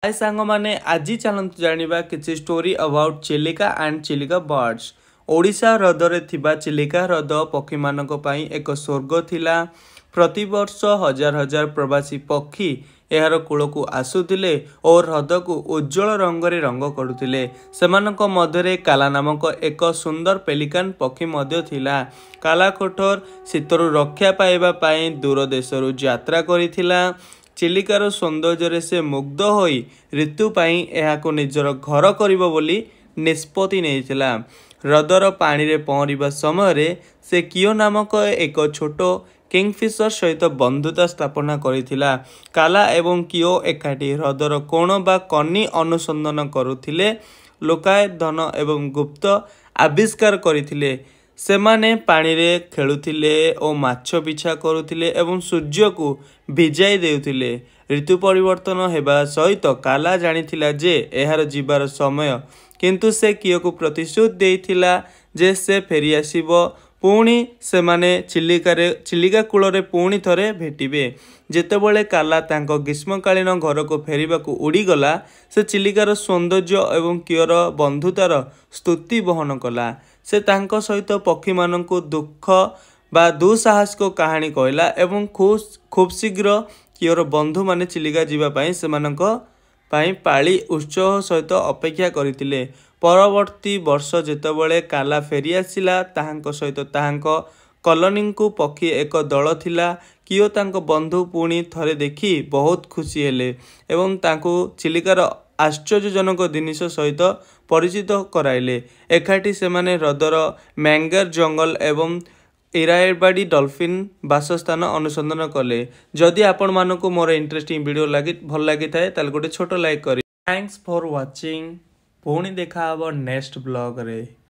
ହାଏ ସାଙ୍ଗମାନେ, ଆଜି ଚାଲନ୍ତୁ ଜାଣିବା କିଛି story about Chilika and Chilika birds। Odisha ହ୍ରଦରେ ଥିବା ଚିଲିକା ହ୍ରଦ ପକ୍ଷୀମାନଙ୍କ ପାଇଁ ଏକ ସ୍ୱର୍ଗ ଥିଲା। ପ୍ରତିବର୍ଷ ହଜାର ହଜାର ପ୍ରବାସୀ ପକ୍ଷୀ ଏହାର କୂଳକୁ ଆସୁଥିଲେ ଓ ହ୍ରଦକୁ ଉଜ୍ଜ୍ୱଳ ରଙ୍ଗରେ ରଙ୍ଗ କରୁଥିଲେ। ସେମାନଙ୍କ ମଧ୍ୟରେ କାଲା ନାମକ ଏକ ସୁନ୍ଦର ପେଲିକାନ ପକ୍ଷୀ ମଧ୍ୟ ଥିଲା। କାଲା କଠୋର ଶୀତରୁ ରକ୍ଷା ପାଇବା ପାଇଁ ଦୂର ଦେଶରୁ ଯାତ୍ରା କରିଥିଲା। ଚିଲିକାର ସୌନ୍ଦର୍ଯ୍ୟରେ ସେ ମୁଗ୍ଧ ହୋଇ ଋତୁ ପାଇଁ ଏହାକୁ ନିଜର ଘର କରିବ ବୋଲି ନିଷ୍ପତ୍ତି ନେଇଥିଲା। ହ୍ରଦର ପାଣିରେ ପହଁରିବା ସମୟରେ ସେ କିଓ ନାମକ ଏକ ଛୋଟ କିଙ୍ଗଫିସର ସହିତ ବନ୍ଧୁତା ସ୍ଥାପନା କରିଥିଲା। କାଲା ଏବଂ କିଓ ଏକାଠି ହ୍ରଦର କୋଣ ବା କନି ଅନୁସନ୍ଧାନ କରୁଥିଲେ, ଲୁକ୍କାୟିତ ଧନ ଏବଂ ଗୁପ୍ତ ଆବିଷ୍କାର କରିଥିଲେ। ସେମାନେ ପାଣିରେ ଖେଳୁଥିଲେ ଓ ମାଛ ପିଛା କରୁଥିଲେ ଏବଂ ସୂର୍ଯ୍ୟକୁ ଭିଜାଇ ଦେଉଥିଲେ। ଋତୁ ପରିବର୍ତ୍ତନ ହେବା ସହିତ କାଲା ଜାଣିଥିଲା ଯେ ଏହାର ଯିବାର ସମୟ, କିନ୍ତୁ ସେ କିଓକୁ ପ୍ରତିଶ୍ରୁତି ଦେଇଥିଲା ଯେ ସେ ଫେରିଆସିବ, ପୁଣି ସେମାନେ ଚିଲିକା କୂଳରେ ପୁଣି ଥରେ ଭେଟିବେ। ଯେତେବେଳେ କାଲା ତାଙ୍କ ଗ୍ରୀଷ୍ମକାଳୀନ ଘରକୁ ଫେରିବାକୁ ଉଡ଼ିଗଲା, ସେ ଚିଲିକାର ସୌନ୍ଦର୍ଯ୍ୟ ଏବଂ କିଓର ବନ୍ଧୁତାର ସ୍ତୁତି ବହନ କଲା। ସେ ତାଙ୍କ ସହିତ ପକ୍ଷୀମାନଙ୍କୁ ଦୁଃଖ ବା ଦୁଃସାହସିକ କାହାଣୀ କହିଲା ଏବଂ ଖୁବ୍ ଶୀଘ୍ର କିଓର ବନ୍ଧୁମାନେ ଚିଲିକା ଯିବା ପାଇଁ ସେମାନଙ୍କ ପାଇଁ ପାଳି ଉତ୍ସାହ ସହିତ ଅପେକ୍ଷା କରିଥିଲେ। ପରବର୍ତ୍ତୀ ବର୍ଷ ଯେତେବେଳେ କାଲା ଫେରିଆସିଲା, ତାହାଙ୍କ ସହିତ ତାହାଙ୍କ କଲୋନୀଙ୍କୁ ପକ୍ଷୀ ଏକ ଦଳ ଥିଲା। କିଓ ତାଙ୍କ ବନ୍ଧୁ ପୁଣି ଥରେ ଦେଖି ବହୁତ ଖୁସି ହେଲେ ଏବଂ ତାଙ୍କୁ ଚିଲିକାର ଆଶ୍ଚର୍ଯ୍ୟଜନକ ଜିନିଷ ସହିତ ପରିଚିତ କରାଇଲେ। ଏକାଠି ସେମାନେ ହ୍ରଦର ମ୍ୟାଙ୍ଗ୍ରୋଭ୍ ଜଙ୍ଗଲ ଏବଂ ଇରାୱାଡି ଡଲଫିନ୍ ବାସସ୍ଥାନ ଅନୁସନ୍ଧାନ କଲେ। ଯଦି ଆପଣମାନଙ୍କୁ ମୋର ଇଣ୍ଟରେଷ୍ଟିଂ ଭିଡ଼ିଓ ଭଲ ଲାଗିଥାଏ, ତାହେଲେ ଗୋଟେ ଛୋଟ ଲାଇକ୍ କରିବେ। Thanks for watching. ପୁଣି ଦେଖା ହେବ ନେକ୍ସଟ ବ୍ଲଗରେ।